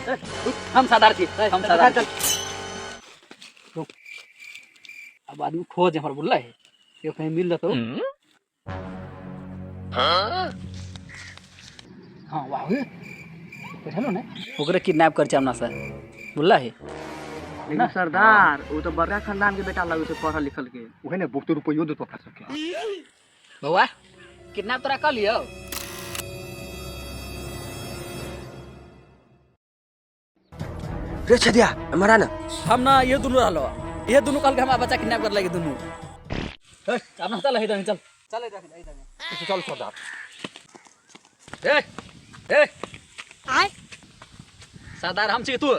हम सरदार छी, हम सरदार छी। रुक, अब आदमी खोज हमर बोलला है, यो कहीं मिल जतो। हाँ वाह, बैठलो ने ओकरे किडनैप कर छै हमरा से बोलला है। लेकिन सरदार वो तो बड़का खानदान के बेटा लगै छै, पढ़ल लिखल के। उहे ने बहुते रुपैयो देतो अपना सबके। बौआ, किडनैप तोरा कर लियो। रे छदिया, हमारा ना हम ना ये दुनू रहलो, ये दुनू कल के हमरा बच्चा किडनैप कर लगे दुनू। ए, अब ना चल इधर, चल चल इधर, इधर। चल सरदार। ए ए आय सरदार हम छी तू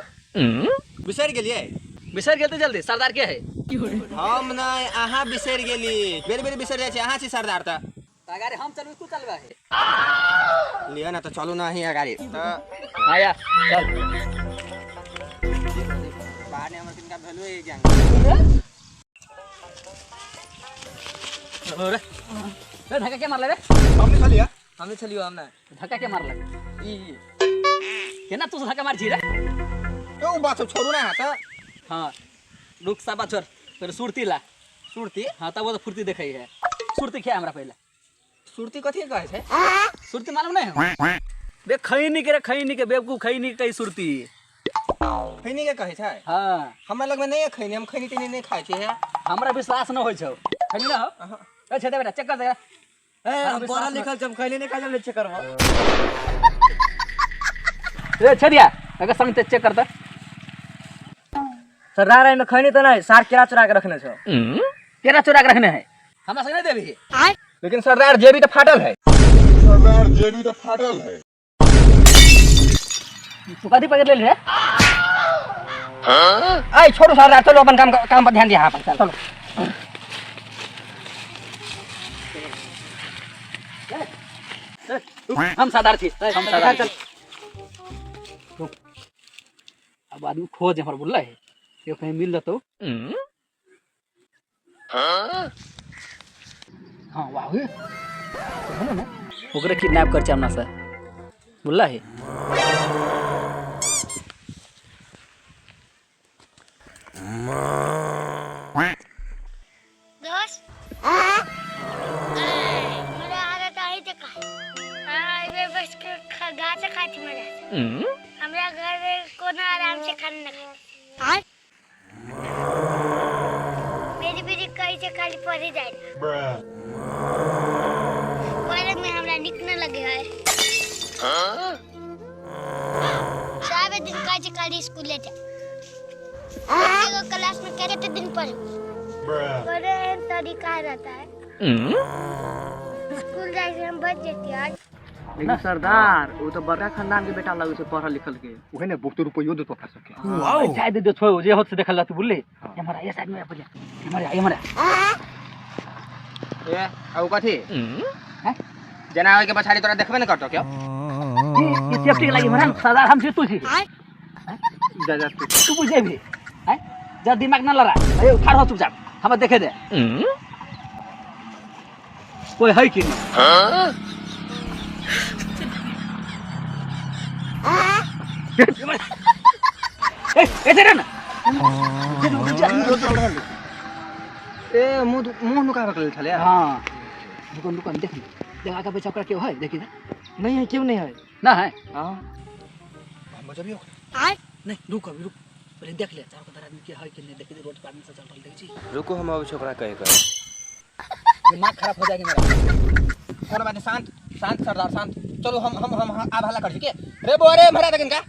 बिसरि गेलियै? बिसरि गेल त जल्दी सरदार के है? हम नहीं, अहाँ बिसरि गेली। बेर बेर बिसरि जाइ छी, अहाँ छी सरदार त। अगाड़ी हम चलबे तू चलबे है? लिअ ना त चलू ना अहीं अगाड़ी त। आया चल। बाहर हमर किनका भेलु ए गैंग। अरे ए, धक्का के मारले रे? हमने छलिया। हमने छलियो, हम ना। धक्का के मारले? ई केना तू धक्का मार छी रे? ए, उ बात सब छोड़ू ना त। हां रुक साबा छोड़, पहले सुरती ला। सुरती? हां तब वो तो फुर्ती देखई है। सुरती खिया हमरा पहले। सुरती कथी कहै छै? सुरती मालूम नहीं हो? बे खैनी के रे, खैनी के बेवकूफ, खैनी के कही सुरती। खैनी के कहै छै? हां। हमरा लगमे नहीं है खैनी, हम खैनी तैनी नहीं खाइ छियै। हमरा विश्वास न होय छौ। खैनी न हो? ए छे बेटा, चेक कर दे। ए, हमरा हम विश्वास पढ़ल न- लिखल छी, हम खैनी नहीं खाइ छी, चेक करबो। रे छेदिया, अगर संग ते चेक करता। सरदार एहिमे खैनी तऽ नहि, सार केरा चुरा के रखने छौ। केरा चुरा के रखने है, हमरा संग नहीं देबही। लेकिन सरदार जेबी तऽ फाटल है। सरदार जेबी तो फाटल है। तू कथी पकड़ लेल रे? ऐ छोड़ू सरदार, चलो अपन काम काम पर ध्यान दिया अपन, चलो। हम सरदार छी, हम सरदार छी। रुक, अब आदमी खोज हमर बोलला है, यो कहीं मिल जतो। हाँ वाह, ने ओकरे किडनैप कर छै हमरा से बोलला है। दोस्त मला आदत आहे ते काय हां बस के गाछ खाइ छी मजा। हमरा घर में कोनो आराम से खाना न खाइ। मेरी बीरी कहीं से खाली पढ़े जाए। पढ़े में हमरा निक न लगे है। सब दिन कहै छै खाली स्कूल ले जा। एगो क्लास में कते दिन पढ़े पढ़े एहन तरीका रहता है। स्कूल जाए से हम बच जेती आज। लेकिन सरदार वो तो बड़का खानदान के बेटा लगै छै, पढ़ल लिखल के। उहे ने बहुते रुपैयो देतो अपना सबके। चाय दे दे, छोड़ जे होत से देखल तू बोलले। हमारा ये साइड में बढ़िया, हमारा ये हमारा। ए आ उ कथी? हैं? जना होय के पछाड़ी तोरा देखबे न करतो क्यों? ये सेफ्टी के लागी हमरा सरदार हम छी तू छी। जा जा तू। तू बुझे भी हैं, जा दिमाग न लड़ा। अरे ठाड़ हो चुपचाप, हमरा देखे दे कोई है कि नहीं। ए ए ना। ए मुंह मुंह नुकाबे के लेल छलै। हाँ दुकान दुकान देख ना, देख आगे पीछे ओकरा केओ है, देखी ना। नहीं है, क्यों नहीं है? ना है। हाँ। हम बजबियो। नहीं रुक अभी रुक, पहले देख ले चारों तरफ आदमी के है कि नहीं। देखी रोड पर आदमी से चल रहल, देखी छी। रुको हम अबै छोकरा कहे के। दिमाग खराब हो जाएगा मेरा। कोनो बात नहीं, शांत शांत सरदार शांत। चलो हम हम हम आब हल्ला कर छी के। रे बो रे भरा दगिन का।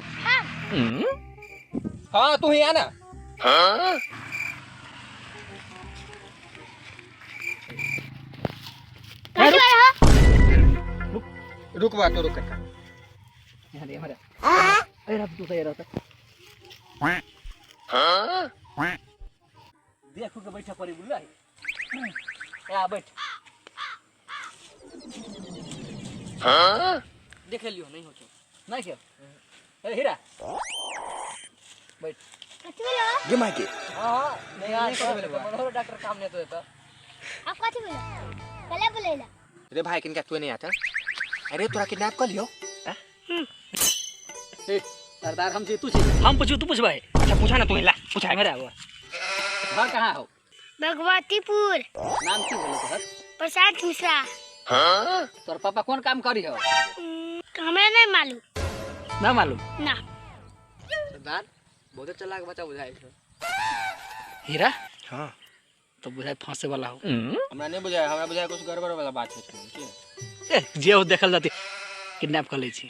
हां तू ही आ ना। कथी भेल हो? रुक बा तो रुक का। यहाँ दे हमारे। अरे रब तू सही रहता। देखो के बैठा पड़ी बुझलै। आ बैठ। देख लियो, नहीं हो नहीं क्यों? ए हीरा बैठ। कथी भेल हो? गे माई के। हां नहीं नहीं मनोहर डॉक्टर काम नहीं तो एता। आप कथी भेल? कले बोलेला? रे भाई किनका तू नहीं आता। अरे तोरा किडनैप कर लियो। ए सरदार हम छी तू छी, हम पूछू तू पूछबै। अच्छा पूछा ना तू, ला पूछा। मेरे आबो। घर कहाँ हो? भगवतीपुर। नाम की भेलो तोहर? प्रशांत मिश्रा। तोहर पापा कोन काम करी हो? हमरा नहीं मालूम। ना मालूम? ना। सरदार बहुत चालाक बच्चा बुझाइ छै। हीरा? हां। तो बुझाइ फंसे वाला हो। हमरा नहीं बुझाय, हमरा बुझाय कुछ गड़बड़ वाला बात है। ए जे हो देखल जाती किडनैप कर लै छी।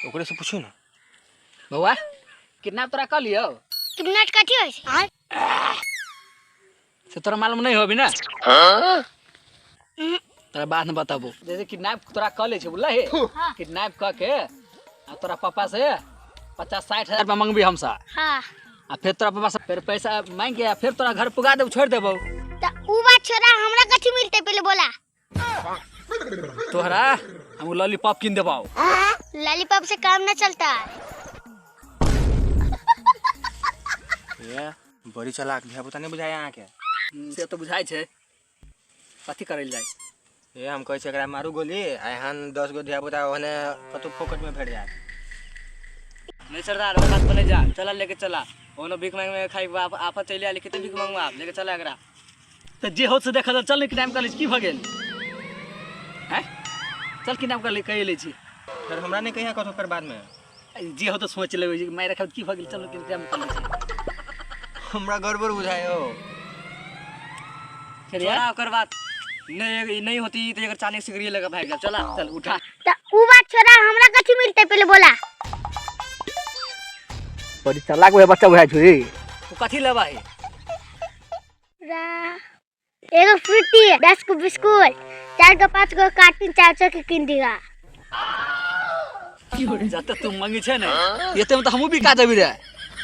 ओकरे से पूछू ना। बौआ किडनैप तोरा कर लियो? किडनैप कथी होइ छै? से तोरा मालूम नहीं होबी ना? हां। तोरा बाद में बताबो। जैसे किडनैप तोरा कर लै छै बुझलै हे? किडनैप क के आ तोरा पापा से 50-60 हजार रुपया मंगबी हमसा। हां। आ फिर तोरा पापा से फिर पैसा मांग के आ फिर तोरा घर पुगा देबो, छोड़ देबो। त उ बात छोड़ा, हमरा कथी मिलते पहले बोला। तोहरा हम लॉलीपॉप किन देबो। लॉलीपॉप से काम ना चलता। ये बड़ी चालाक धिया पुता नहीं बुझाय अहाँ के। से तो बुझाय छै, कथी करल जाय? ए हम कहै छै एकरा मारू गोली आ एहन 10 गो धिया पुता ओहने कतौ फोकट में भेट जाए। नहीं सरदार ओकर बात पर नहीं जा, चला लेके चला। ओनो भीख मांग में खाई बाप आफत चलि आयल, कते भीख मांगू आप, लेके चला एकरा। त जे हो से देखल चल ने किडनैप कर लै छी, की भ गेल? हैं चल किडनैप कर ले कहि लै छी। फिर हमरा नहीं कहिया कथो फिर बाद में। जे हो तो सोच लेबै जे मारि रखब की भ गेल, चल किडनैप कर लै छी। हमरा गड़बड़ बुझाय हो। चलिए छोड़ा ओकर बात नहीं नहीं होती तो एकर चानी सिगरी लगा भाग जा। चला चल उठा। त उ बात छोड़ा, हमरा कथी मिलते पहले बोला। बड़ी चालाक होय बच्चा बुझाय छै। तू कथी लेबै? रा एगो फ्रूटी, 10 गो बिस्कुट, 4 गो 5 गो कार्टून 400 के किन दिगा। जते तू मंगी छै ने एते में तो हमहूँ बिका देबी रे,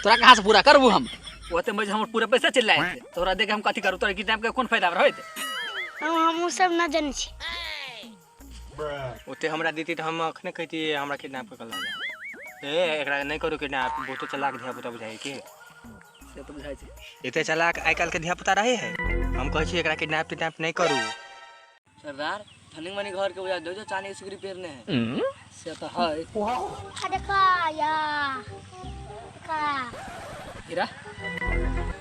तोरा कहाँ से पूरा करबू हम? ओते में हमर पूरा पैसा चलि जायत, तोरा देख हम कथी करू? तोरा किडनैप के कोन फायदा रहत? हम सब ना जानै छी। ओते हमरा देती त हम अखने कहती हमरा किडनैप कर ला। ए एकरा नहीं करू किडनैप, बहुते चालाक धिया पुता बुझाय के। से तो बुझाय छै। एते चालाक आइ काल्हि के धिया पुता रहे है। हम कहै छी एकरा किडनैप तिडनैप नहीं करू। सरदार धनी मनी घर के बुझा दो जो चानी सिगरी पेरने है। से तो है। आ देखा या देखा हीरा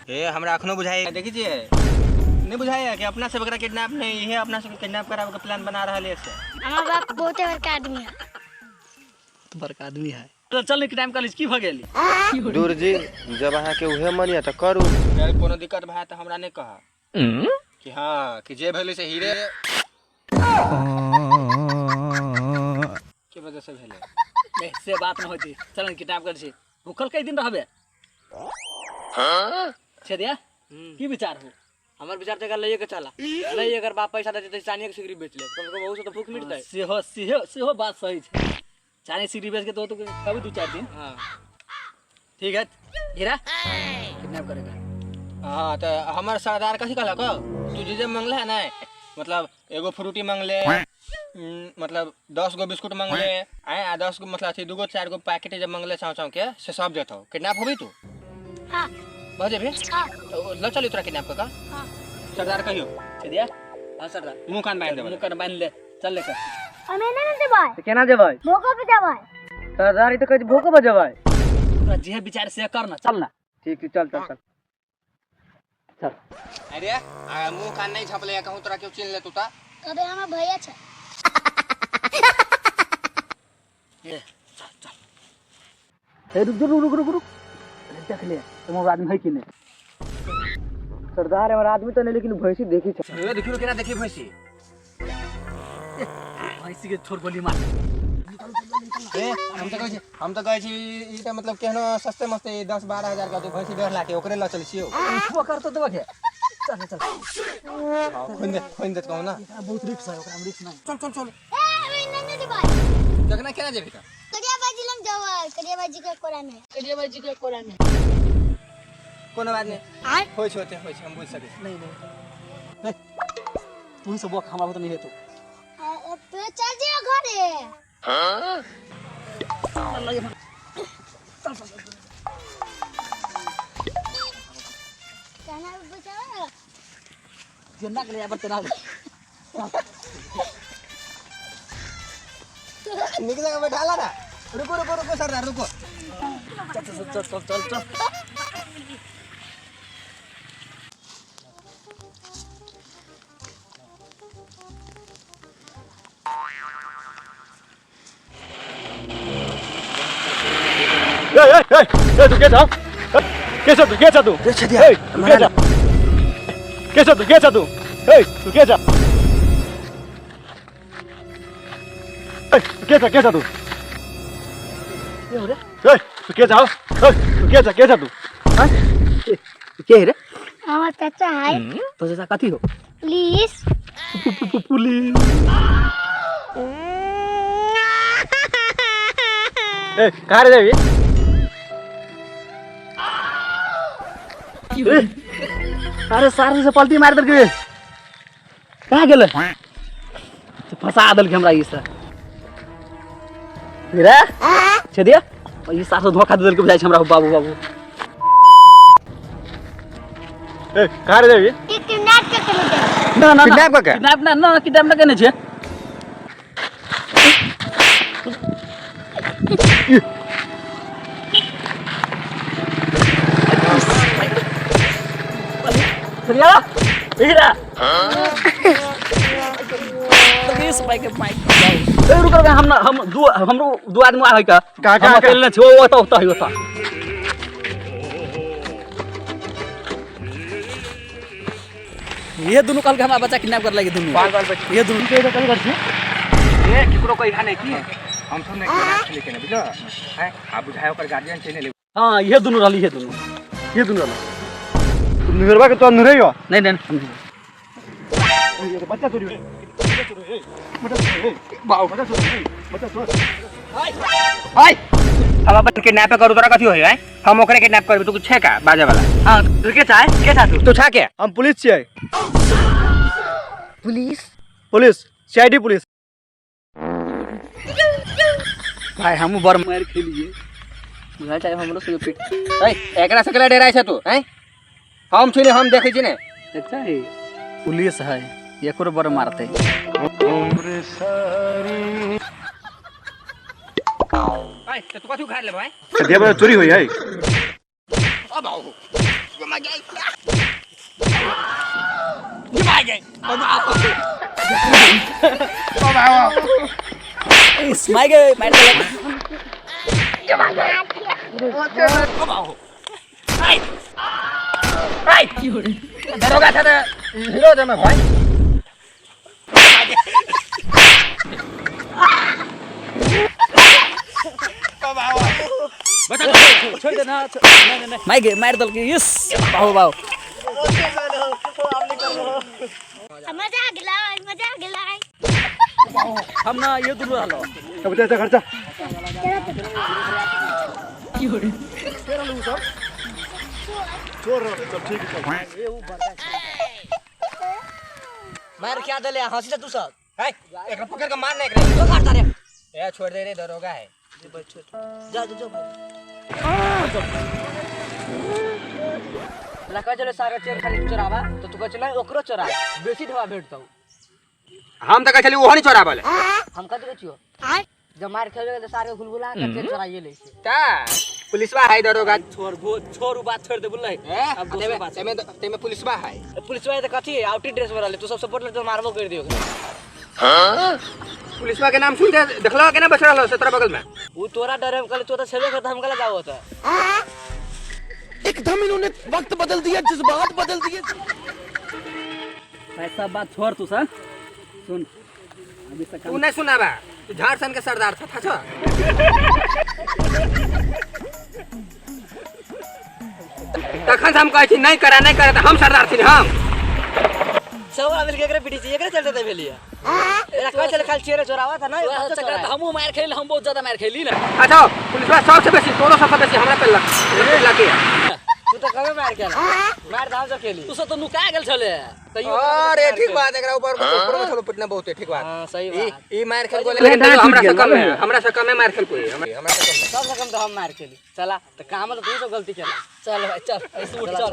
ए हमरा अखनो बुझाय, देखै छियै नहीं बुझाय कि अपना सब एकरा किडनैप नहीं है, अपना सब किडनैप करावे के प्लान बना रहल है। से हमर बाप बहुते बड़का आदमी है। तो बड़का आदमी है। तो चल किडनैप कर लै छी, की भ गेल? दूर जी जब अहाँ के उहे मन या त करू। यार कोनो दिक्कत भए त हमरा नहीं कह कि हां कि जे भेलै से हीरे के वजह से भेलै। नहीं से बात न होय छै, चल किडनैप कर छी। भूखल कई दिन रहबे? हां छेदिया की विचार हो? हमर विचार त लइए के चला, नहीं अगर बाप पैसा देते त चानी के सिगरी बेच ले, कम से कम ओहू से तो भूख मिटतै। सेहो सेहो सेहो बात सही छै। चानी सिगरी बेच के तो कभी 2-4 दिन। हां ठीक है हीरा किडनैप करेगा। हां त हमर सरदार कथी कहलक तू जे जे मंगले है ना, मतलब एगो फ्रूटी मंगले, मतलब 10 गो बिस्कुट मंगले आए आ 10 गो मतलब अथी 2 गो 4 गो पैकेट जे मंगले चाव चाव के से सब देतौ। किडनैप होबी तू? हां भऽ जेबही? हां। तो ल चली तोरा किडनैप क का। हां। सरदार कहियो। छेदिया हां सरदार मुंह कान बांधि देबै। मुंह कान बांधि ले, चल लेकर। हमे ना ना देबै। त केना जेबै? भोको पे जेबै। सरदार ई त कहै छै भोको पे जेबै। तोरा जे विचार से कर ना, चल ना। ठीक ठीक चल चल चल चल। अरे आ मुंह कान नहीं झपले कहूं तोरा केओ चिन्ह लेतौ त। कबे हमर भैया छै। ए चल चल। ए रुक रुक रुक रुक रुक, देख ले तुम आदमी है कि नहीं। सरदार हमर आदमी त नहीं लेकिन भैंसी देखी छै। ए देखियो केना देखी भैंसी। भैंसी के छोड़ गोली मार। ए हम त कहै छी, हम त कहै छी ई त मतलब केहनो सस्ते मस्ते 10-12 हजार के भैंसी 1.5 लाख के ओकरे ल चलै छियौ। उठबो करतो देबो के। चल चल। हां खोइन दे, खोइन दे कहू ना। एकरा बहुत रिक्स है, ओकरा में रिक्स नहीं। चल चल चल। ए हमे ना ना देबै। केना केना जेबही त? करिया बाजी लंग जाओ, करिया बाजी के कोरा में। करिया बाजी के कोरा में। कोनो बात नहीं। आय होय छै ओते होय छै, हम बुझि सकै छी। नहीं नहीं नहीं तू ही सब बक, हमरा तो नहीं हेतौ। पे चल जे घरे। हां चल चल चल। कहना बचाओ। जिंदा के ले आबर तेना। निक जगह बैठाला ना। रुको रुको रुको सरदार रुको। चल चल चल चल चल चल। ए ए ए ए तू के छ? के छ तू? के छ तू? ए तू के छ? के छ तू? के छ तू? ए तू के छ? ए तू के छ? के छ तू? ए तू के छ? ए तू के छ? के छ तू? के है रे? हमार चाचा है। तो चाचा कथी हो? पुलिस। पुलिस। ए कहाँ रे जाबी? अरे सारे से पलटी मार देलकै, कहाँ गेलै? फंसा देलकै हमरा ई से। रे छेदिया ई सार से धोखा दे देलकै बुझाइ छै हमरा। बाबू बाबू ए कहाँ रे जाबी? किडनैप के चले जाए। ना ना किडनैप कऽ के? किडनैप ना ना किडनैप ना केने छै। छेदिया इरा इस बाइक बाइक ए रुक रुक, हम ना हम दू हमरो दू आदमी आबै का कहाँ, हम अकेले न छी। ओ ओतऽ ओतऽ है ओतऽ। ये दुनू कहलकै हमरा बच्चा किडनैप कर लगे दुनू। बाल बाल बच्चा ये दुनू के कथी कर छी? ए केकरो कहि नहीं की हम सब ने किडनैप छलै केने बुझल हैं? आ बुझाय ओकर गार्जियन छै ने ले। हां ये दुनू रहली, ये दुनू, ये दुनू रहली। तू नुरबा के तो नुरे हो। नहीं नहीं हम बच्चा चोरी हो, बच्चा चोरी हो, बच्चा चोरी हो, बाबू बच्चा चोरी हो, बच्चा चोर। हाय हम अपन किडनैप करू तोरा कथी होय है? हम ओकरे किडनैप करबी तू छै का बाजे वाला? हां तू के चाहे के था तू? तू छा के? हम पुलिस छियै। पुलिस? Police CID police. भाई हम बड़ मार खेलिए बुझाइ छै हमरो संगे पीट। ए एकरा से केला डराय छै तू हैं? हम छी ने, हम देखै छी ने। अच्छा है पुलिस है एकरो बड़ मारते। ए तो तू कथी उखाड़ ले भाई? छेदिया चोरी होई है। अब आओ ये गए अब आओ अब आओ इस मार गए मार देलक। अब आओ आई दरोगा था तो हीरो दे में भाई। बचा छोड़ दे ना, नहीं नहीं मार गए मार देलकै। यस बाबू बाबू मजा आ गेलै, मजा आ गेलै। हम ना ये दुनू रहलो। बच्चा जा खर्चा। चोर रहले। चल ठीक है चल। मार क्या देले हंसी तू सब? ए एकरा पकड़ के मार ना एकरा। तो काटता रे। ए छोड़ दे रे दरोगा है। जा जा जा भाई। लका चले सारा चेर खाली चोरावा तो तू कह चले ओकरो चोरा बेसी ढवा भेटतौ। हम त कह छली ओहो नहीं चोराबले। हम कथि कहै छियो? जब मार खेलबे त सारे गुलगुला के चेर चोराइए लै छै। का पुलिसवा है दरोगा। छोड़ छोड़ उ बात छोड़ दे बुझलै। अब दूसरा बात तेमे तेमे पुलिसवा है। पुलिसवा त कथि है आउटी ड्रेस में रहले तू सब सपोर्ट ले तो मारबो कर दियो। हां पुलिसवा के नाम सुन के देखलवा के ना बच रहलो से तोरा बगल में। उ तोरा डरे में कहले तू त छेबे कर हम कला जाओ त। एकदम इन्होंने वक्त बदल दिया, जज्बात बदल दिए। भाई सब बात छोड़ तू सर सुन अभी तक तू नहीं सुनाबा तू झारखंड के सरदार था छ। तखन हम कहै छी नहीं करा नहीं करा त हम सरदार छी हम। सब मिल के एकरे पीटी छी एकरे चलते त भेलिया। एकरा कह चले खाली चेरे चोरावा था ना चक्कर त हमहू मार खेली, हम बहुत ज्यादा मार खेली ना। अच्छा पुलिसवा सबसे बेसी तोरो सबसे बेसी हमरा पे लग लगे। तू त कमे मार के मार धाम से खेली। तू सब त नुका गेल छले तैयो। अरे ठीक बात एकरा ऊपर ऊपर में चलो पटना बहुत है ठीक बात। हां सही बात। ई मार खेल को लेकिन हमरा से कम है, हमरा से कम है मार खेल कोई हमरा से कम है। सबसे कम तो हम मार खेली। चला त काम त तू सब गलती केला। चल भाई चल ऐसे उठ चल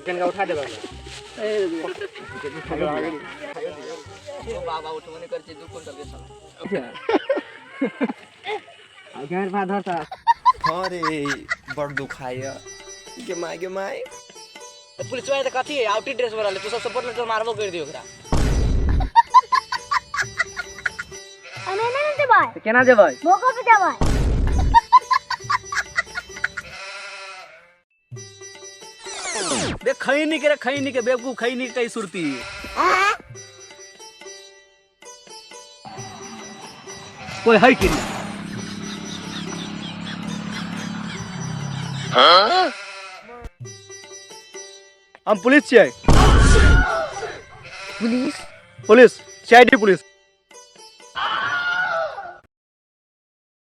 कनका उठा देबा। बाबा उठबो नहीं कर छी 2 क्विंटल के साला। अभी गाँड भात धर त। हाँ रे बड़ दुखाय गे माय गे माय। पुलिस वाला त कथी है आउटी ड्रेस में रहले, तू सब सपोर्ट ले तो मारबो कर दियो ओकरा। हमें नहीं देबै। त केना देबै? भोको पे देबै। देख खैनी के रे, खैनी के बेवकूफ, खैनी के सुरती। कोई है कि नहीं? हम पुलिस छियै। पुलिस? Police, CID police.